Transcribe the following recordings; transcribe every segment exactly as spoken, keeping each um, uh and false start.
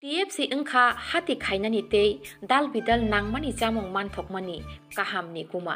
T F C wngkha hati khainani tei dal bidal nangmani chamung manthokmani kahamni kuma.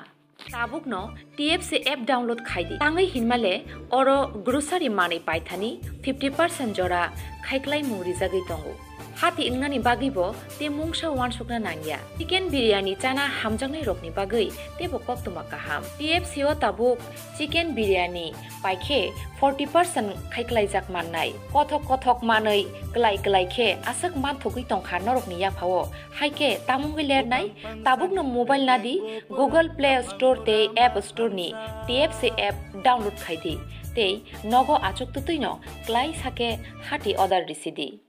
Tabukno T F C app download khaidi. Tangwi hinmale oro grocery manwi paithani fifty percent jora khaiklaimung rijagwi tongo. Hati wngnani bagwibo tei mungsa uansukna nangya. Chicken biryani chana hamjaknairokni bagwi teibo koktwma kaham. T F C o tabuk chicken biryani paikhe forty percent khaiklaijak mannai. Kothok kothok manwi klai klai khe aswk manthogwi tongkha norokni yaphao. Haikhe tamungwi lernai, tabukno mobile nadi Google Play Store tei App Store ni T F C app download khaidi tei nogo achuk twtwino klai sakhe hati order risidi.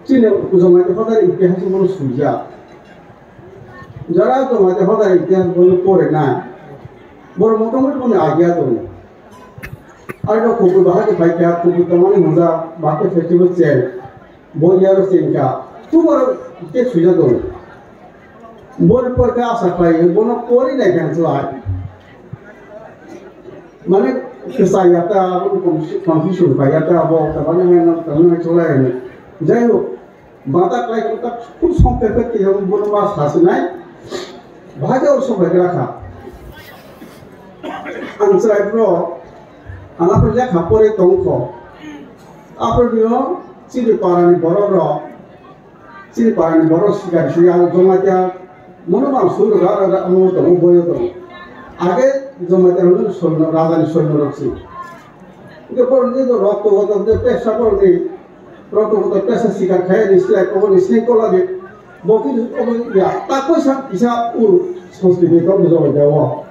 Chini Jamatia hodar itihas bono swijak. Jara Jamatia hodar itihas bono pore nai. Boro motamoti bono idea tongo. Arbo kubui bahai khe phaikha, kubui tongmani hwnjak, bahai khe festival chen. Bo yaro chen kha. Tuboro ke swijak tongo. Boni porkhe asa khlai, bono pori nai khe ang khlai. Mane, kwchai ya ta, abo confusion pai ya ta, abo ta, mane, mane, mane, mane, cholai ya. Jai hok, bata klai ko ta, khub songkhe khe tei bono ma sasinai. Bahai khe oro sok bai gra kha. Ang chwrai bro, ang aphuru lekha pore tong kho. Aphuru nio chini para ni borok rok, chini para ni borok sikar si ang Jamatia mono bang suru ra ra ra amo tongo boyo tongo. Age Jamatia rok soino, raja ni soino rok si. Nge borok ni rok to to de pesa borok ni rok to to pesa sikar khai ni silai ko ni seng ko lage. Bo ki obo ya ta ko sa kisa u sosti ni ko bujo jawo.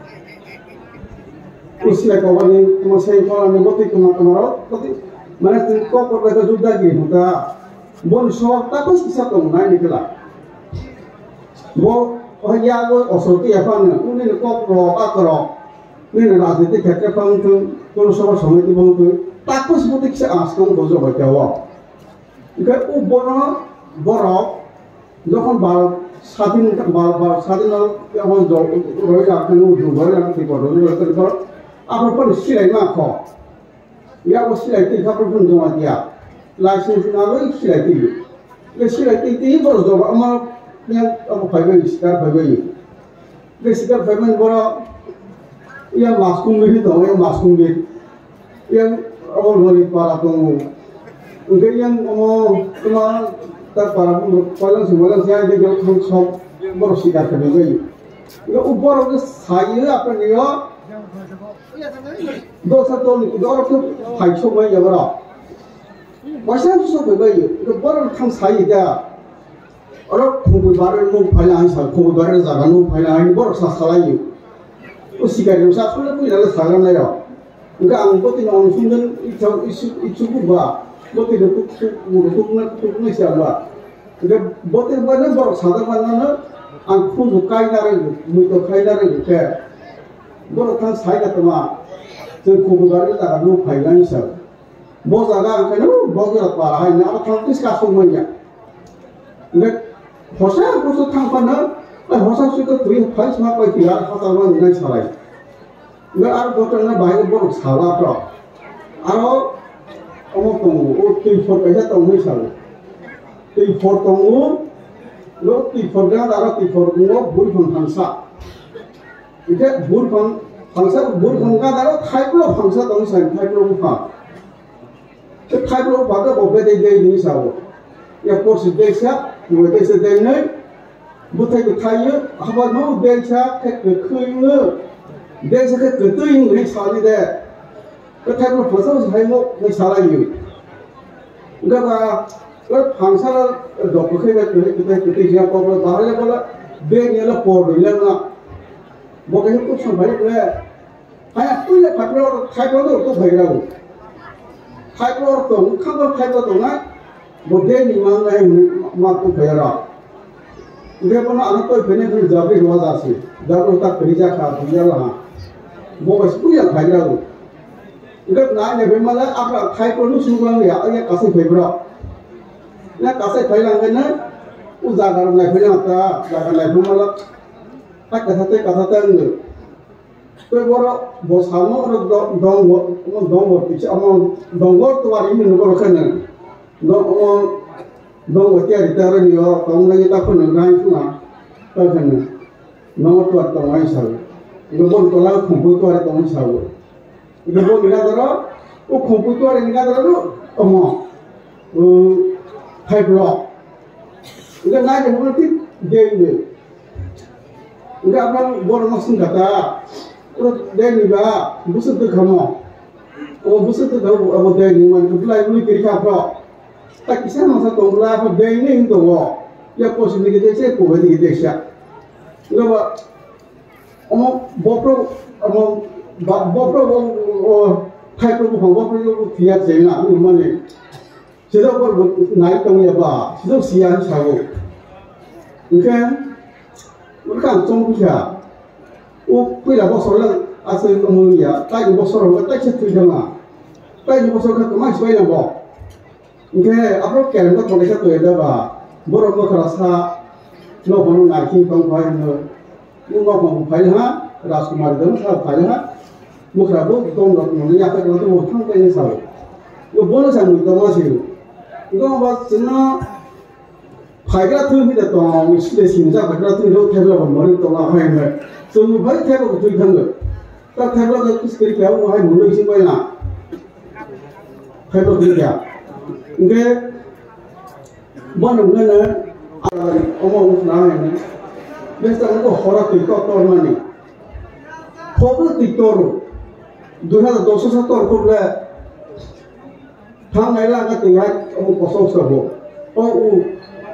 Usle kobani tuma sei kobani boti tuma tuma ro boti mane twi kok kok bai judda gi muta bon so ta ko sisa tong nai ni kela. Bo o ya go osol ti ya pan ne uni ni kok ro ka ko ro ni ni rajniti khetre phang tu kono sobo somoi ti bong tu ta ko siboti kisa as tong bojo bai jawo. Ikai u bono borok Jokhon Bharat sadhin, Bharat, Bharat sadhin abo roi rakhe no, roi rakhe Tripura roi rakhe Tripura. Abo phano silai ma kho. Yabo silai twi kha phano joma dia. License na loi silai twi. Ye silai twi twi bo joma ama yang abo phai bai sikar phai bai. Besi ka payment boro yang mas kumbir ni tongo, yang mas kumbir. Yang abo lori para tongo. Engke yang omo tuma ta para bumrok palang si walang si yang de thang sok boro sikar khe bai. Engke u boro ke sai apa ni yo. Dosa tol ni doro ke phai sok bai ya boro. Waisa sok bai bai. Engke boro thang sai da. Oro khumui barwi mung phaina hai sa, khumui barwi jaga nung phaina hai borok sa salai. O sikari sa sule pui lale saga nai rok. Engka ang boti no ang sungden ichau isu isu ba. Boti no tuk tuk tuk na tuk na sia ba. Engka boti ba ne borok sada ba na na ang khumui kai na re, mui to kai na re ke. Borok thang sai ka tama. Jeng khumui barwi jaga nung phaina hai sa. Bo jaga ang khe no bo jaga para hai na abo thang kis ka sung manya. Nge hosa hosa thang pa na, ai hosa sui ko tui phai sma pai tila hata ma nai salai. Nge ar bo tang na bai bo sala pro. Aro omo tongo, o tui for kaisa tong nai sal. Tui for tongo, lo tui for ga aro tui for ngo buri phang thangsa. Ike buri phang thangsa, buri phang ga aro thaiplo phangsa tong sai, thaiplo phang. Tei thaiplo bade bo bedai dei hinwi sao. Ya porsi deisa, bo deisa dei nai. Bwthai bo thaiyo, haba no deisa khe kwkhwi no. Deisa khe kwtwi hinwi sani de. Tei thaiplo phasa bo hai mo nai salai yo. Ga ba, ga phangsa la dok khe ga khe khe khe khe ya ko ba ba le ba la de ni la por ni la na. Bo khe ko sa bai le. Haya, puila phaipro, phaipro no to phairao. Phaipro to, khabo phaipro to na, bo de ni mang nai ma to phairao. Nge bono ano to phene phene jabri hwa jasi. Jabri ta phene ja kha, phene ja la. Bo bas puila phairao. Nge na ne be mala apa phaipro no sunglang ya, ya kasai phaibro. Na kasai phailang na, u jaga nai phailang ta, jaga nai phailang. Ta kasa te kasa te nge. Tei borok bo samo oro do-, dongor, omo dongor kisa, omo dongor tuari hino borok khe nang. Do-, omo Dongo tiyari tiyari ni o tong nai ta phano nai thuna ta phano. Nongo tuar tong ai sao. Ibo bon tola khumpu tuar tong sao. Ibo bon ni gadaro, o khumpu tuar ni gadaro omo. O khai blo. Ibo nai de mo tik de ni. Hingke abang borok no sung kha ta, oro dai ni ba, bwswk twi kha mo. O bwswk twi kha, abo dai ni man, bwlai bwlwi kiri kha phro. Ta kisa masa tong bwla, abo dai ni wng tongo. Ya kosi ni kete se, kobai ni kete sa. Oro ba, omo bopro, omo ba, bopro bo, o, khai pro bo, bopro bo, phiya se na, ani mani. Sida kor bo nai tong ya ba, sida siya ni sago. Hingke, wngkha ang chong kha. O puila bosor lang aswk wngmung ya, tai ni bosor wngkha tai se twi thangma. Tai ni bosor kha kwmai swbai lang bo. Hingke, abo kereng kha tongnaisa twi da ba. Borok no khara sa, no bono nai khing tong phai hwnwi. Nwng nokhong phai ha, Rajkumar dwng sa phai ha. Mwkra bo dom rok nwng ya phai rok bo thang phai sa. Yo bono sa nwng tong ma se. Yo ba chwngno phaigra thung hi da tong, sile sinja phaigra thung ro thai ro mori tong a hai me. Chwng phai thai ro thung thang. Ta thai ro kis kri kya o hai mulo isi bai na. Thai ro thung kya. Nge Bono hwnwi, omo wngkha na hwnwi. Besa wngkha horo twi tor tor mani. Horo twi toro. Dui hazar dos sa tor kok le. Thang nai la twi hai omo kosong sabo. O u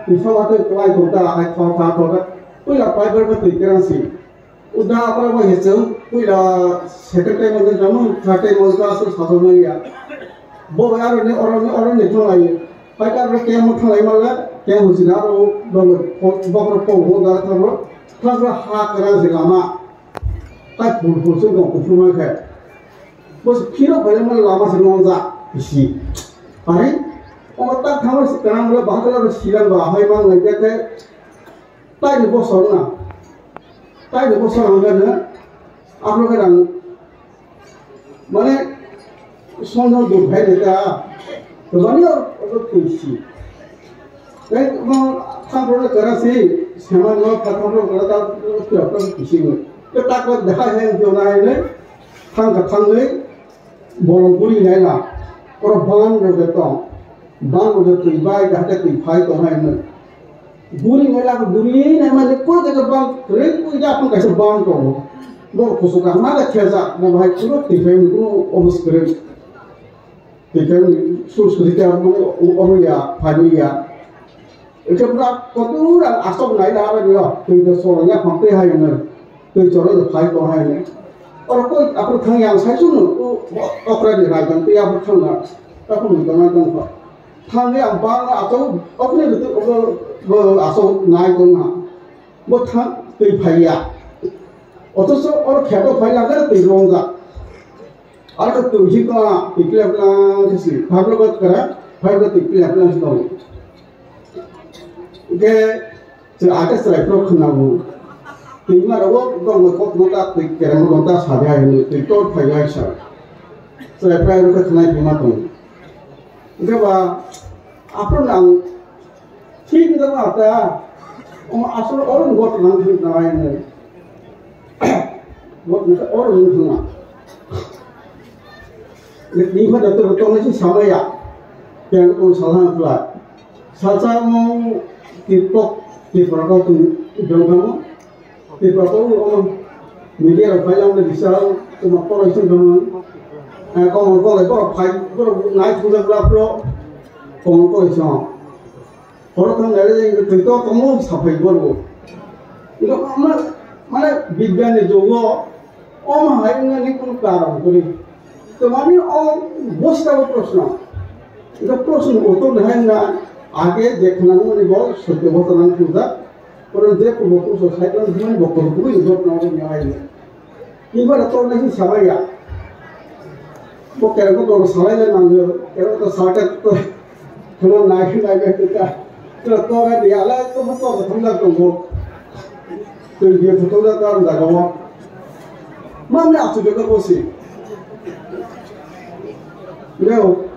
twi sa wa twi kwlai tong ta hai thor thor thor. Puila fiber ba twi kerang si. Uda aphra bai hechwng, puila second time o tamo, third time o ta aswk sajak manya. Bo bai aro ni, oro ni, oro ni thang lai. Pai ta aro kemo thang lai mala, kemo jina aro bo, bo, bo, bo, bo, da thang ro. Thang ro ha kara je lama. Ta phul phul se dong kuphur ma khe. Bo se phiro bai mala lama se nong ja, isi. Pare, o ta thang ro se kara mala bahai kala ro silang ba, hai mang lai khe. Taini bosor na, taini bosor hwnkheno, aphuru khe ang, mane, sonno duk hai de ta, tobani o, o twi si. Tei mo thamphro kara si, sema no thamphro kara ta, twi si mo. Ke ta ko dahai hai jo na hai ne, thang ka thang le, Bolong guri nai la, oro bang rok de tong, bang rok de twi bai, kaham khe twi phai tong hai hwnwi. Guri nai la, guri nai mani koi jaga bang, kwrwi koi ja phang kaisa bang tongo. Bo kusu kaham khe thejak, bo bahai kunu twi phai hwnwi kunu obos kwrwi. Twi phai hwnwi sus kwrwi khe omo, omo ya, phai ya. Hwnkhe bwrak kotor ang aswk nai da aro nio, twi de choro ya phang twi hai hwnwi, twi choro de phai tong hai hwnwi. Oro koi aphuru thang yang sai chwng no, o, o, okra ni rai tong twi aphuru thang na, aphuru ni tong nai tong kha. Thang ya bang aswk, okra ni twi, o, o, aswk nai tong na. Bo thang twi phai ya. Othocho oro kheto phai lagar twi rong jak. Aro twi hi tong, twi kla kla khe si, phai bo kara, phai bo twi kla kla si tong. Hwnkhe chwng ake chwrai phano khwnago. Twima rogo bongni kokno ta twi kereng no ta sa de hai hwnwi twi tor phai hai sa. Chwrai phai rokhe khwnai phima tongo. Hwnkhe ba aphuru nang thik wngkha ta. Omo aswk oro ni gotna wngkha na hai hwnwi. Gotna khe oro wngkha na. Ni pha da to to ni samaya. Yang ko salah pula. Salsa mo tipok tipra ko tu dong kamu. Tipra ko mo media rok bai lang de bisa ko ma ko isin dong. Eh, ko ko le ko phai ko nai thung le bla pro. Ko ko isin. Horo thang nai le twi to tomo saphai borbo. Ino ma, mane bigyan ni jogo, omo hai wngmani kunu karon kwrwi. To mane o bosta o proshno. Ino proshno uttor hai na age je khna mani bo sotyo ghotona khna. Oro je kubo kuso sai tong mani bo kubo kubo ni ghotona o ni hai. Ibar to nasi sabai ya. Bo kero ko to salai le nang yo. Kero to salai to. Kero nai nai be ta. Kero to ga dia la to mo to thang da to mo. To ye to da ta da ga wa. Ma me a to de ko si. Leo.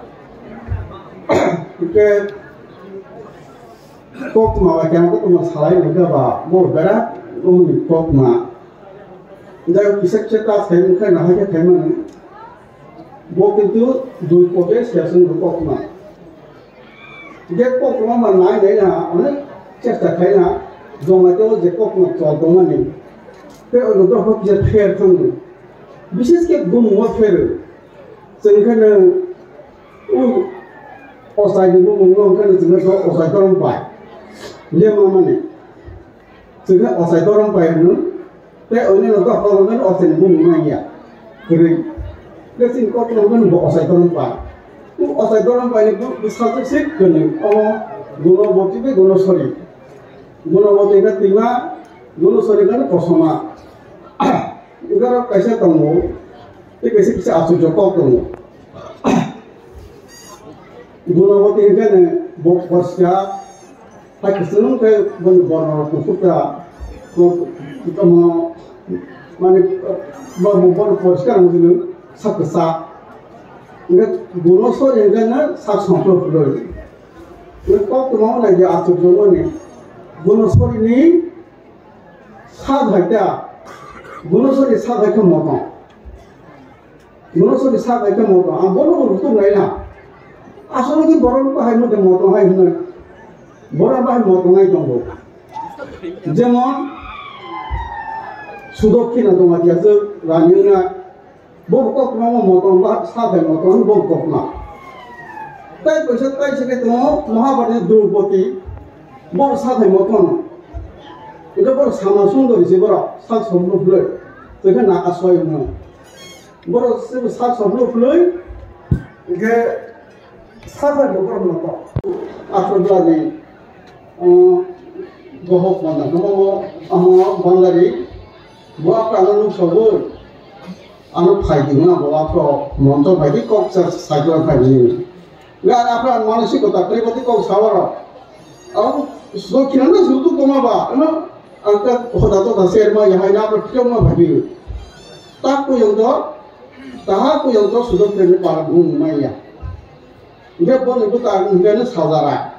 Ke Koktwma bai khe ang koktwma salai wngkha ba bo berak wngni koktwma. Jai kisa kisa ta sai wngkha na hai khe khai mano. Bo kintu dui kote session bo koktwma. Je koktwma ma nai nai na onek chesta khai na jongla teo je koktwma chol tongmani. Te ono dophor kisa pher thangno. Bises khe bumung o pher. Chwng khe nwng u ochai ni bumung no hwnkhe nwng chwng khe ochai dorong pai. Le ma mani. Chwng khe ochai dorong pai hwno. Tei onino dophor hwnkhe ochai ni bumung nang ya. Kwrwi. Tei chini koktwma hwnkhe bo ochai dorong pai. U ochai dorong pai ni bu-, bwsajwk se kwrwi. Omo Gunoboti tei Gunosori. Gunoboti hwnkhe twima, Gunosori hwnkhe kosoma. Wngkha kaisa tongo, tei kaisa kisa achuklok kok tongo. Gunoboti hwnkhe bo porska, hai kwchwng khe boni borno rok kuphur ta, tamo, mane, bo, bo, bo porska wngkhe sak kwchak. Hwnkhe Gunosori hwnkhe sak songkhlok kwrwi. Hwnkhe kok tongma nai je achuklok mani. Gunosori ni Sak hai ta, Gunosori sak hai khe motong. Gunosori sak hai khe motong. Ang bono bo rutuk nai na. Asole ki borok bahai mode motong hai hwnwi. Borok bahai motong hai tongo. Jemon, Sudokkina tongma dia je rani wngna. Bo kok kwbangma motong ba sa bai motong bo kok ma. Tai kaisa tai se khe tongo Mahabharata ni Draupadi, bo sa bai motong. Ito bo sama sundor se borok sak somno bwlwi. Tei khe naka soi no. Borok se sak somno bwlwi. Hingkhe Sabar ni borok no to. Aphuru bwlani, uh, bohok manda kamo, amo bandari, bo aphuru ano nuksago, ano phaidi hwnna bo aphuru monto phaidi kok sa cycle phaidi. Ga aphuru ano mani si kota kri bati kok sawaro. Abo so kinana sutu koma ba, ano angka hoda to da ser ma yahai na aphuru kiyong ma phaidi. Tak ko yong to, taha ko yong to sudok kri ni para bung ma ya. Hingke boni bwtang hingke no sajarai.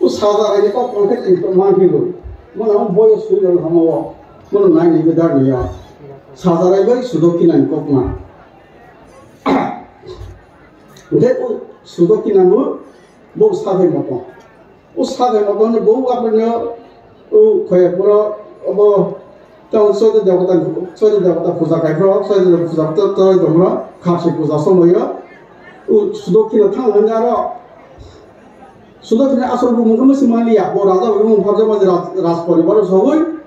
O sajarai ni kok tong khe tong tong man phigo. Mono boyo sui rok hamo o. Mono nai ni bedar ni ya. Sajarai bai Sudokkina ni kok ma. Hingke o Sudokkina no bo sathai moto. O sathai moto ni bo apni O khoya pura obo tang soito debota, soito debota puja kai bro, soito debota puja to to dong bro, khasi puja somoyo. O Sudokkina thang hanja ro. Sudokkina asol bumung khe si maliya, bo raja bumung pharjak ma raj, raj poribar sogoi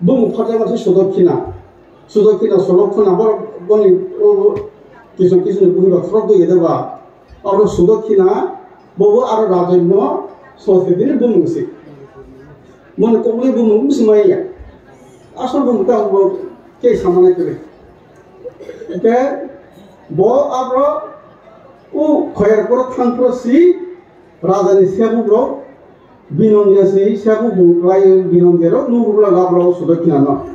bumung pharjak ma si Sudokkina. Sudokkina solo khuna bor boni o kisu kisu ni buhi ba khorok doi deba. Aro Sudokkina, bobo aro Rajoinno, Sanskriti ni bumung se. Moni kokni bumung se maya. Asol bumung ta bo ke samana kere. Ke bo aro u khoyar koro thang pro si, Raja ni sebu bro, Binondiya si sebu bung klai Binondiya ro, nurula gabro Sudokkina no.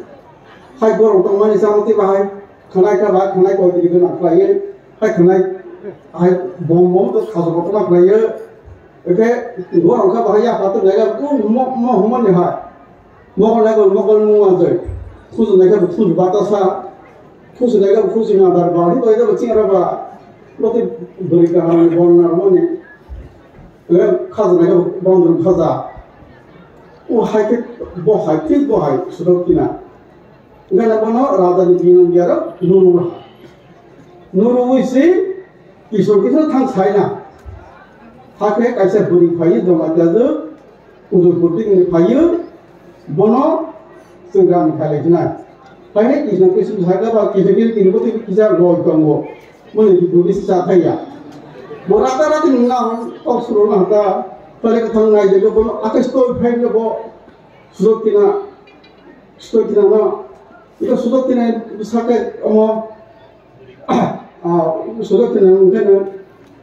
Hai borok tongmani samati bahai, khanai kha ba, khanai koi tiri gana klai. Hai khwnai, hai bom bom to khajo kotorma khlaiyo. Eke gorok kha bahai ya pato nai ga, mo, mo, mo, ni hai. Mokol nai ga, mokol mo manjai. Khusu nai ga, khusu batasa. Khusu nai ga, khusu na dar ba. Hi bai ga, chingra ba. Boti beri ka ham bom na mo ni. Eke khajo nai ga, bom dum khaja. O hai ke, bo hai, thik bo hai, Sudokkina. Gana bono raja ni bini biaro nuru. Nuru wisi kisor kisor thang saina. Hakhe kaisa bwrwi phaiyo Jamatia jwk, Udaipur ni phaiyo, bono chwng gram khalai jina. Phaihe kisor kisor saina ba kisor kisor kini bo tini kisa loi tongo. Moni di bwrwi si cha thaya. Bo rata rati nang kok suro na ta, pare ka thang nai de bono akai stoi phai bo. Sudokkina, Sudokkina no, ito Sudokkina sake omo, ah, Sudokkina hwnkhe no,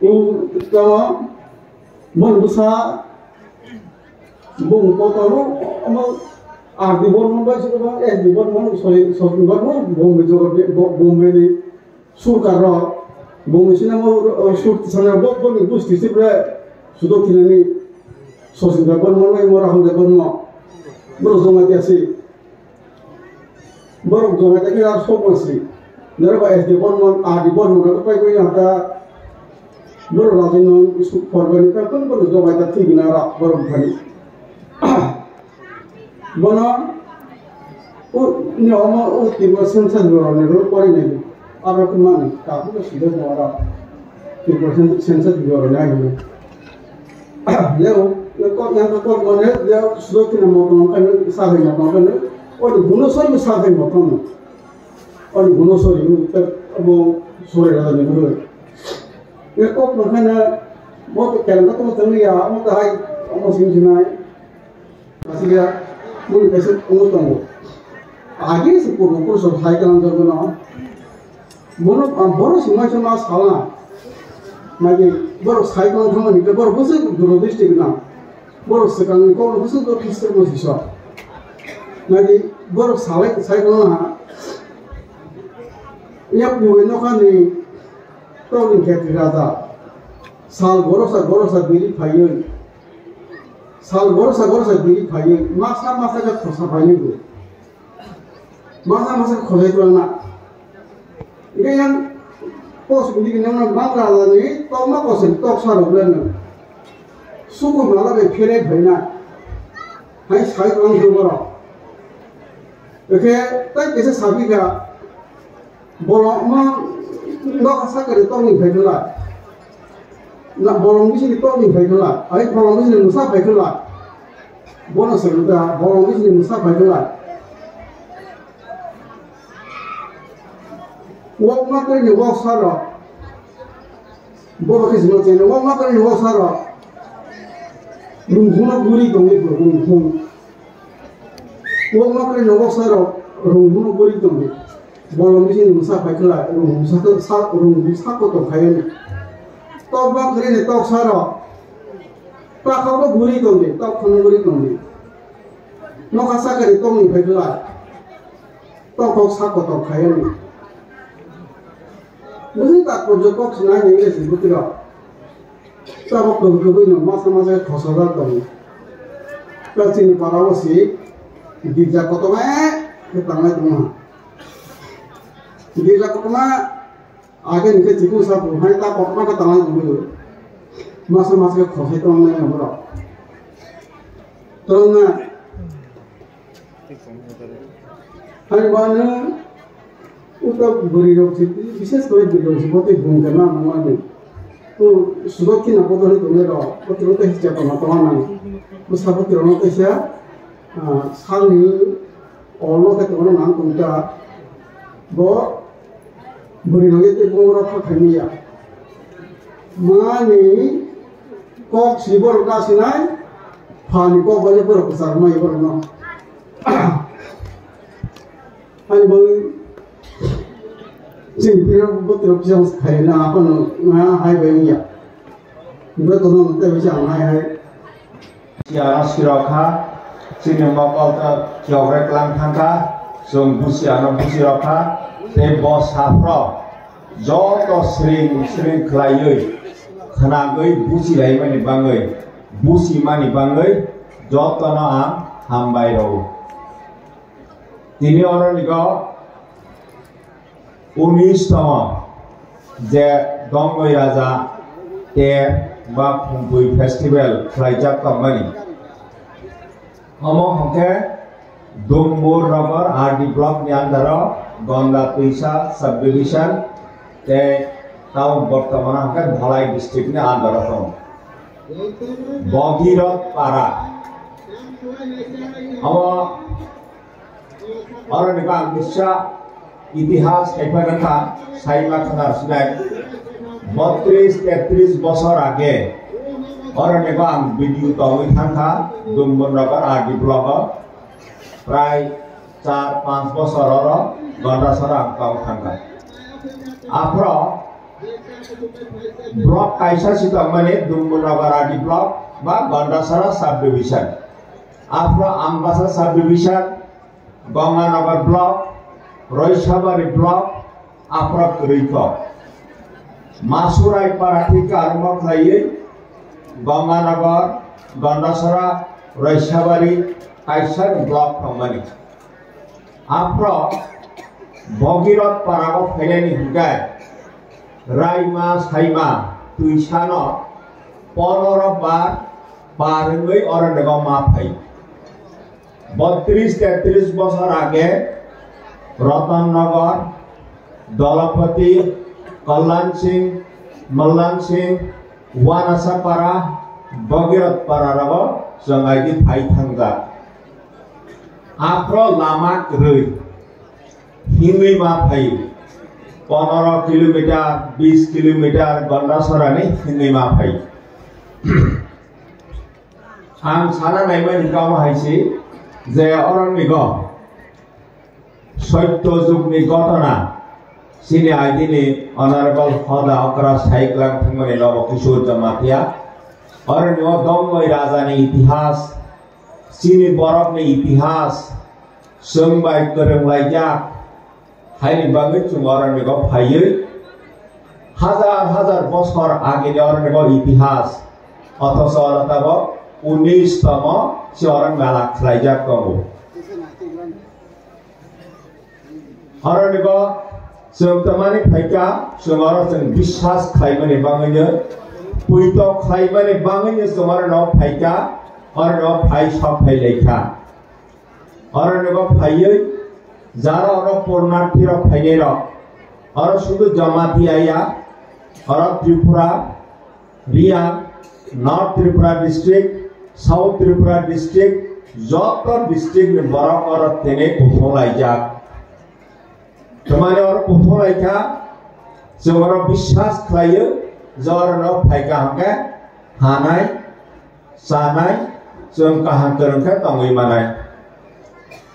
u, tamo, bon bwsa, bung kotor, omo, R D Bormon bai Sudokkina, S D Bormon, sorry, sorry, Bormon, Bombay jogor, Bo-, Bombay ni, Surkar rok, bo machine mo, o, sur tisana bo, bo ni busti sipre, Sudokkina ni, Sosindra Bormon bai Mora Hongde Bormon. Borok Jamatia si. Borok Jamatia khe ar sok masi. Nero ba S D Bormon, R D Bormon ko pai pai hata. Borok rajin no isuk porgani ta kon borok Jamatia thik na ra borok thani. Bono o ni omo o Tripura census borok ni role pori nai. Aro ko mani ka ko sida ko ara. Tripura census borok nai. Leo, leo kok yang kok mane, leo sudo kina motong kan, sabai motong kan, o di buno sori sabai motong. O di buno sori, abo sori rada ni buno. Leo kok makana, mo to kela to tang ya, mo to hai, mo sing sinai. Asliya, mo kaisa mo tongo. Agi se purbo purso hai kan jogono. Bono, ah, borok se mai ma salna. Nai borok sai tong thangmani ke borok bwswk duro district na. Borok swkang ni kok bwswk do Khristo bo sisok. Nai borok salai sai tong na. Yak buwe nokha ni tongni khetri raja. Sal gorosa gorosa biri phaiwi. Sal gorosa gorosa biri phaiwi. Masa masa khe khosa phaiwi bo. Masa masa khojai twlangna. Hingke yang pos bini nang nang bang rala ni tok ma kosem tok sa rok le nang. Suku mala bai phere bhai na. Hai sai twlang thang borok. Hingke tai kesa sabi ka. Bolong ma nok sakari tok ni phai thwla. Na bolong bisi ni tok ni phai thwla. Ai bolong bisi ni musa phai thwla. Bono se da bolong bisi ni musa phai thwla. Wok ma kari ni wok saro. Bo khe sima chene wok ma kari ni wok saro. Rung huna guri tong ni rung hung. Wok ma kari ni wok saro rung huna guri tong ni. Bolong bisi ni musa phai thwla rung musa ko sa rung musa ko to phai ni. Tok bang kari ni tok saro. Pakha bo guri tong ni tok khunu guri tong ni. Nokha sakari tongni phai khlai. Tok kok sak kotor khai ani. Bwswk tak porjok kok sinai ni esi bwtwirok. Tabok kwbwi kwbwi no masa masa khosajak tongo. Tabok chini para o si girja kotorma khe tanglai tongo. Girja kotorma Age ni khe chikung sa phuru hai ta kotorma khe tanglai tongwi. Masa masa khe khosai tong nai borok. Tong na. Hai ba no uta bwrwi rok si, bises kore bwrwi rok si botwi bung khe ma nang mani. To sudo kina bodol tong nai rok, botwi rok tei hicha tongma tongma nang. Bwsa botwi rok no teisa, ah, salni olo khe tongma nang tong ta. Bo Bwrwi rok tei borok kha khaimaya. Mani kok si borok ta sinai, phani kok bai borok kwchar mai borok no. Ani bo chini pira botro pisa khai na apa no na hai bai ya. Bo to no te bisa hai hai. Busi ano sirokha, chini mokol to kiogre klang thangkha, chwng busi ano busi rokha, tei bo saphro joto sring sring khlaiwi khwnagwi busi laimani bangwi, busi mani bangwi jotono ang hambai rwo. Tini oro nigo unis tamo je Dongoi Raja ter ba Phungpui festival khlaijak tongmani. Omo hwnkhe Dumbur Nagar R D block ni under o Gonda Twisa subdivision tei tao bortomano hwnkhe Dhalai district ni under o tongo. Bogirot Para. Omo Oro ni bang kisa itihas kaipa gata sai ma khana sinai. Botris tetris bosor age oro ni bang video tongwi thangkha Dumbur Nagar R D block o. Prai char panch bosor oro Gondasara ang tong thangkha. Aphro block kaisa si tongmani Dumbur Nagar R D block ba Gondasara subdivision. Aphro Ambasa subdivision, Ganganagar block, Roisabari block, aphro kwrwi kok. Masurai para thika armo khlaiwi Ganganagar, Gandasara, Raisabari, kaisa block thangmani. Aphro Bhagirath Para o phainani hwnkhe Raima Saima twisano pondoro bar par wngwi oro nogo ma phai. Botris tetris bosor age Ratan Nagar, Dolapati, Kalyan Singh, Malyan Singh, Wanasapara, Bhagirath Para rogo chwng aidi phai thangjak. Aphro lama kwrwi himwi ma phai, pondoro kilometer, bis kilometer Gandasarani himwi ma phai. Ang sana naimani kamo hai se je oro nigo Sotto jugni ghotona, chini aidini Honorable Hoda Okra saiklang thangmani lobo Kishore Jamatia. Oro ni o Dongoi Raja ni itihas, chini borok ni itihas, chwng bai kwrwng laijak, haini bagwi chwng oro ni go phaiwi hajar hajar bosor agini oro ni go itihas, othocho oro tabok unis tomo se oro mela khlaijak tongo. Oro ni bo chwng tamani phaikha, chwng oro chwng biswas khlaimani bangwino, puito khlaimani bangwino chwng oro no phaikha, oro no phai sok phai laikha. Oro ni bo phaiwi jara oro purnarthi rok phainai rok, oro sudu Jamatia ya, oro Tripura, Reang, North Tripura district, South Tripura district, joto district ni borok oro tini kuthum laijak. Tamani oro kuthum laikha, chwng oro biswas khlaio, je oro no phaikha hwnkhe hanai, chanai, chwng kaham kwrwng khe tongwi manai.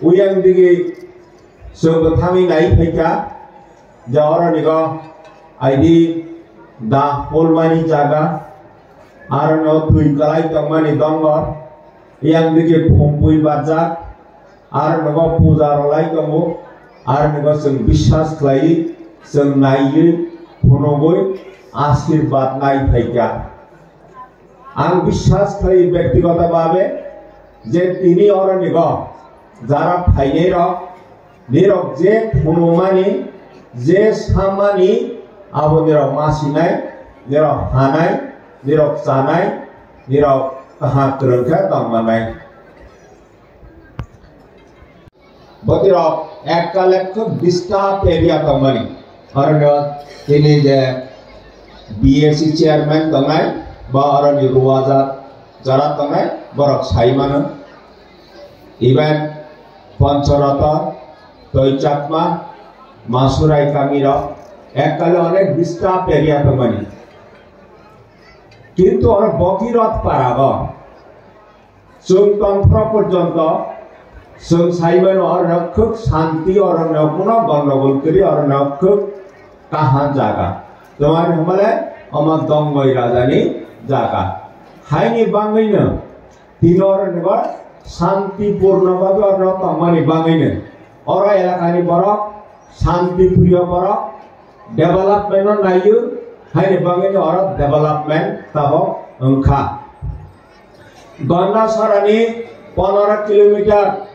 Uyang digi chwng bo thangwi nai phaikha, je oro nigo aidi da polmani jaga, aro no twi kwlai tongmani dongor, yang digi phumpui barjak, aro nogo puja rwlai tongo, aro nogo chwng biswas khlaiwi, chwng naiwi, phunugwi, ashirbad nai phaikha. Ang biswas khlai bektigoto bhabe je tini oro nigo jara phainai rok, nirok je phunumani, je sammani, abo nirok masinai, nirok hanai, nirok chanai, nirok kaham kwrwng khe tongmanai. Botirok ekkalek khub disturb area tongmani. Orono tini je B A C chairman tongnai, ba oroni ruwajak jara tongnai, borok sai mano. Even Pancharaton, Toi Chakma, Masurai kamirok ekkale onek disturb area tongmani. Kintu oro Bhagirath Parago chwng tongphro porjonto chwng sai mano, orono khwk shanti, orono kuno gondogol kwrwi, orono khwk kaham jaga. Tamani hwnbale omo Dongoi rajani jaga. Haini bangwino tini orono shanti purno bhabe orono tongmani bangwino oro elakani borok shanti priyo borok, development no naio, haini bagwino oro development tabok wngkha. Gandasarani pondoro kilometer,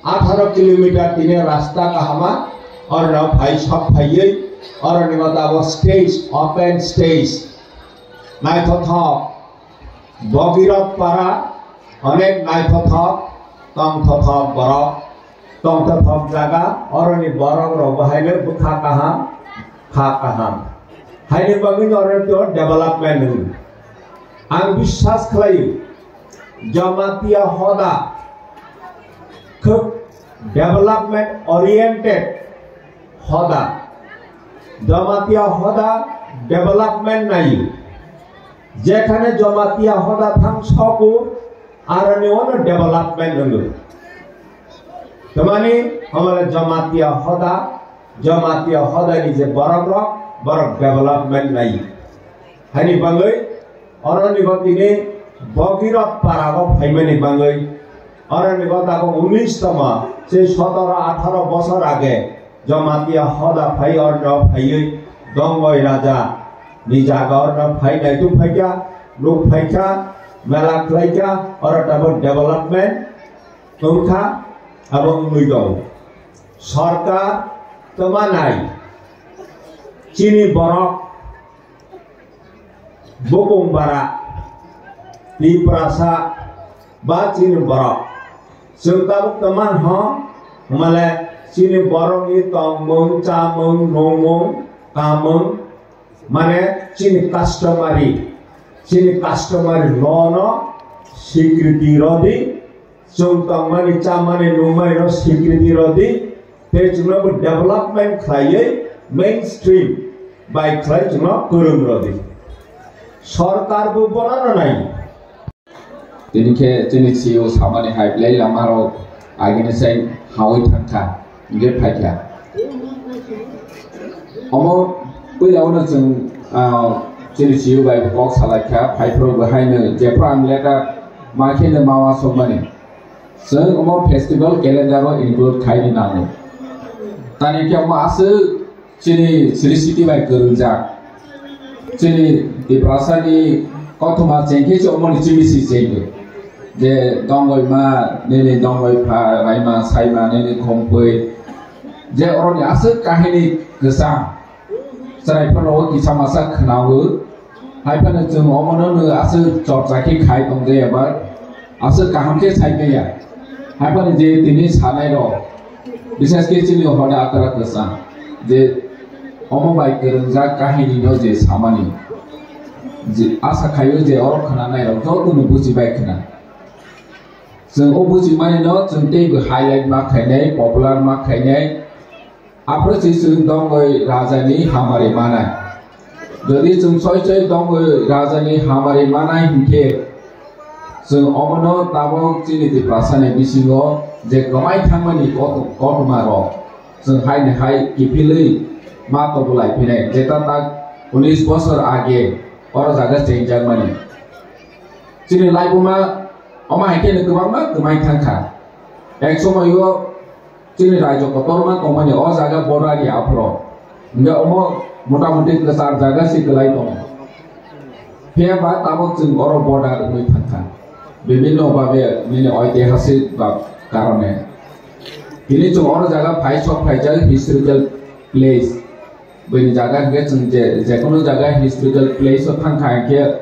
atharo kilometer tini rasta kahama, orono phai sok phaiwi, oroni tabok stage, open stage, naithothok. Bhagirath Para onek naithothok, tongthothok borok, tongthothok jaga, oroni borok rok bo haino bwkha kaham, kha kaham. Haini bagwi oro development wng. Ang biswas khlai, Jamatia hoda khwk development oriented hoda. Jamatia hoda development nai. Jekhane Jamatia hoda thang soku, aroni ono development wngwi. Tamani hamale Jamatia hoda, Jamatia hoda ni je borok rok, borok development nai. Haini bagwi oroni bo tini Bhagirath Para o phaimani bagwi, oroni bo tabok unis toma, se sotoro atharo bosor age Jamatia hoda phai orno phaiwi Dongoi raja ni jaga orno phai naitu phaikha, nuk phaikha, Mela khlaikha, oro tabuk development wngkha, abo wngwi tongo. Sorkar twma nai chini borok bukung bara Tiprasa ba chini borok. Chwng tabuk twma ho, male chini borokni tongmung, chamung, nungmung, kamung, mane chini customary, chini customary law no sikriti rodi, chwng tongmani, chamani, nungmani no sikriti rodi, tei chwngno bo development khlaiwi mainstream bai khlai chwngno kwrwng rodi. Sorkar bo bono no nai. Tini khe chini C E O samani hai belai lama rok agini sai hawi thangkha, hingke phaikha. Omo puila ono chwng, ah, chini C E O bai kok salaikha, phaiphuru bo haino jephuru ang letter ma khe no ma wasokmani. Chwng omo festival calendar o include khaini nango. Tani khe omo aswk chini Sri City bai kwrwngjak. Chini Tiprasani kothoma chengkhe se omoni chimisi chengkhe. Je dongoi ma, nini dongoi pha, raima, saima, nini khompui. Je oroni aswk kahini kwchang. Chwrai phano o kisa masa khwnawo. Hai phano chwng omono no aswk chorcha khe khai tong jaya ba. Aswk kaham khe sai maya. Hai phano je tini sanai rok. Bishesh khe chini hwnwi atra kwchang je omo bai kwrwngjak kahini no je samani, je asa khaio je oro khwnanai rok joto no buji bai khwna. Chwng o bujimani no chwng teibo highlight ma khainai, popular ma khainai. Aphuru se chwng dongoi raja ni hamari manai. Jodi chwng soi soi dongoi raja ni hamari manai hinkhe, chwng omono tabuk chini Tiprasa ni bisingo je kwmai thangmani koto-, kotorma rok chwng hai ni hai kiphilwi ma tobulai phinai, jeta tak unis bosor age oro jaga chengjakmani. Chini laibuma omo hai khe kwbangma kwmai thangkha. Ek somoi o chini raijo kotorma tongmani o jaga border ya aphro. Hingke omo motamuti kwchar jaga se kwlai tongo. Phiya ba tabuk chwng oro border wngwi thangkha. Bibhinno babe nini oitihasik ba karone. Tini chwng oro jaga phai sok phaijak historical place. Bini jaga hingke chwng je, jekono jaga historical place o thangkha hingke,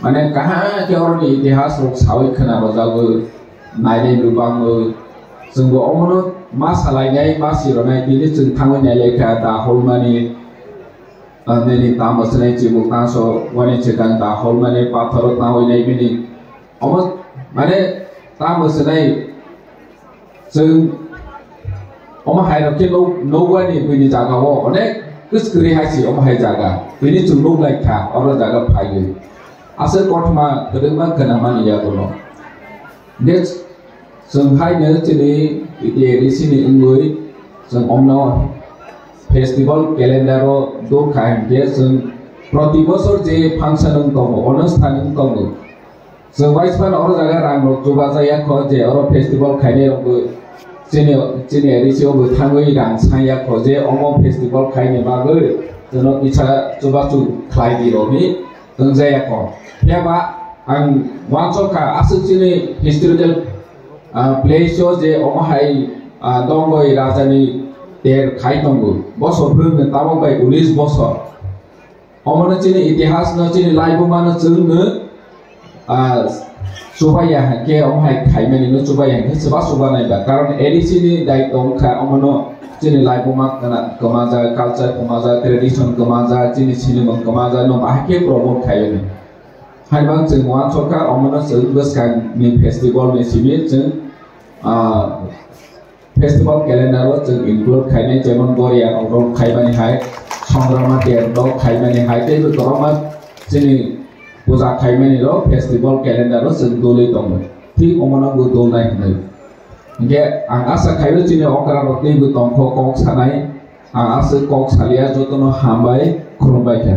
mane, kaham khe oroni itihas rok sawi khwna rwjago, nainai lubangwi. Chwngbo omono ma salainai, ma sironai, tini chwng thangwi nailaikha, da holmani, ah, nini tamo swnai chibuk tangso, wani chwkang da holmani, pathoro tangwi nai bini. Omo, mane, tamo swnai, chwng omo hai rok khe nuk-, nukbani buini jaga o onek kwskwrwi hai se omo hai jaga. Bini chwng nuk lai kha, oro jaga phaiwi. Aswk kothoma kwdwkma gwnangmani yagulo. Hingke chwng hai no chini A D A D C ni wngwi chwng omno festival calendar o duk kha hingke chwng proti bosor je function wng tongo, onusthan wng tongo. Chwng bai phano oro jaga rang rok chubacha ya kho je oro festival khainai rok bo chini, chini A D C o bo thangwi rang sa ya kho je omo festival khaini bagwi chwngno kisa chubachu khlai di rok hi wng ja ya kho. Phiya ba ang uansuk kha aswk chini historical, ah, place o je omo hai, ah, dongoi raja ni ter khai tongo. Bosor bwrwng ni tabok bai unis bosor. Omono chini itihas no, chini laibuma no chwng no, ah, chubaiya hwnkhe, omo hai khaimani no chubaiya hwnkhe, chuba chuba nai ba. Karon A D C ni daitw wngkha, omono chini laibuma kwna-, kwmajak, culture kwmajak, tradition kwmajak, chini sinimung kwmajak no bahai khe promote khaio ni. Hai bang chwng uansukha, omono chwng bwskang ni festival ni simi chwng, ah, festival calendar o chwng include khainai, jemon Goria rok khaimani hai, Songrama ter rok khaimani hai, tei bo kwbangma chini puja khaimani rok festival calendar o chwng doli tongo. Thik omono bo dolnai hwnwi. Hinkhe ang asa khaio chini okra rok teibo tongkho kok sanai, ang aswk kok salia, jotono hambai, khulumbai kha.